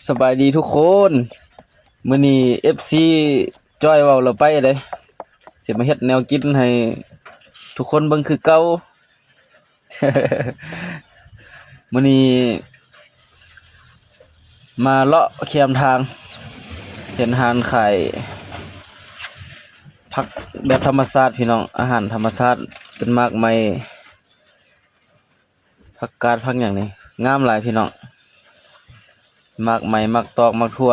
ສະບາຍດີທຸກຄົນ, ມື້ນີ້ເອັຟຊີຈ້ອຍເວົ້າລະໄປເດ້ ຊິມາເຮັດແນວກິນໃຫ້ທຸກຄົນເບິ່ງຄືເກົ່າ. ມື້ນີ້ມາເລາະແຄມທາງ ເຫັນຮ້ານຂາຍຜັກແບບທຳມະຊາດພີ່ນ້ອງ, ອາຫານທຳມະຊາດ ເປັນໝາກໄມ້ ຜັກກາດ ຜັກຫຍັງນີ້ ງາມຫຼາຍພີ່ນ້ອງ, ໝາກໄມ້ ໝາກຕອກ ໝາກຖົ່ວ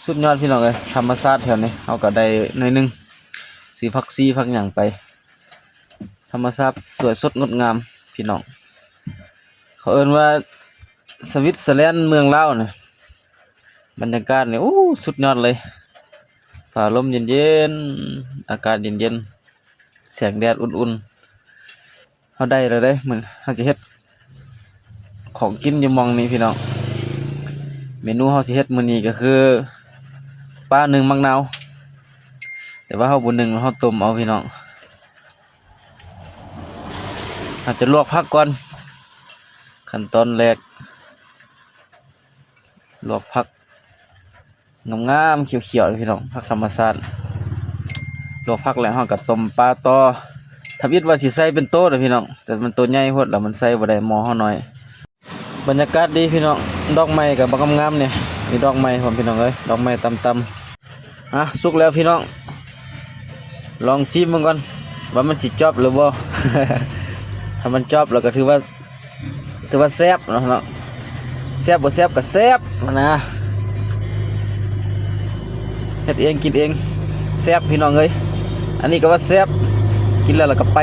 ສຸດຍອດພີ່ນ້ອງເອີຍ. ທຳມະຊາດແຖວນີ້ ເຮົາກໍໄດ້ໜ້ອຍໜຶ່ງ ຊື້ຜັກຊີ ຜັກຫຍັງໄປ. ທຳມະຊາດສວຍສົດງົດງາມພີ່ນ້ອງ, ເຂົາເອີ້ນວ່າສະວິດເຊີແລນເມືອງລາວນະ. ບັນຍາກາດນີ້ ໂອ້ ສຸດຍອດເລີຍ, ຟ້າລົມເຢັນໆ ອາກາດເຢັນໆ ແສງແດດອຸ່ນໆ. ເຮົາໄດ້ແລ້ວເດ້, ມື້ ເຮົາຈະເຮັດຂອງກິນຢູ່ໝ່ອງນີ້ພີ່ນ້ອງ. ເມນູເຮົາຊິເຮັດມື້ນີ້ກໍຄື ປາໜຶ້ງໝາກນາວ, ແຕ່ວ່າເຮົາບໍ່ໜຶ້ງ ເຮົາຕົ້ມເອົາພີ່ນ້ອງ. ເຮົາຈະລວກຜັກກ່ອນ, ຂັ້ນຕອນແລກ ລວກຜັກ ງາມໆ ຂຽວໆ ເດ້ພີ່ນ້ອງ, ຜັກທຳມະຊາດ. ລວກຜັກແລ້ວເຮົາກໍຕົ້ມປາຕໍ່. ທຳອິດວ່າຊິໃສ່ເປັນໂຕເດ້ພີ່ນ້ອງ, ແຕ່ມັນໂຕໃຫຍ່ໂພດ ແລ້ວມັນໃສ່ບໍ່ໄດ້, ໝໍ້ເຮົາໜ້ອຍ. ບັນຍາກາດດີພີ່ນ້ອງ, ດອກໄມ້ກໍບັກງາມໆ ນີ້, ມີດອກໄມ້ພ້ອມພີ່ນ້ອງເອີຍ, ດອກໄມ້ຕ່ຳໆ. ອ່ະ ສຸກແລ້ວພີ່ນ້ອງ, ລອງຊີມເບິ່ງກ່ອນວ່າມັນຊິຈອບຫຼືບໍ່. ຖ້າມັນຈອບແລ້ວກໍຖືວ່າ ຖືວ່າແຊບເນາະ, ແຊບບໍ່ແຊບກໍແຊບຫັ້ນນະ. ເຮັດເອງກິນເອງ ແຊບພີ່ນ້ອງເອີຍ, ອັນນີ້ກໍວ່າແຊບ, ກິນແລ້ວລະກໍໄປ.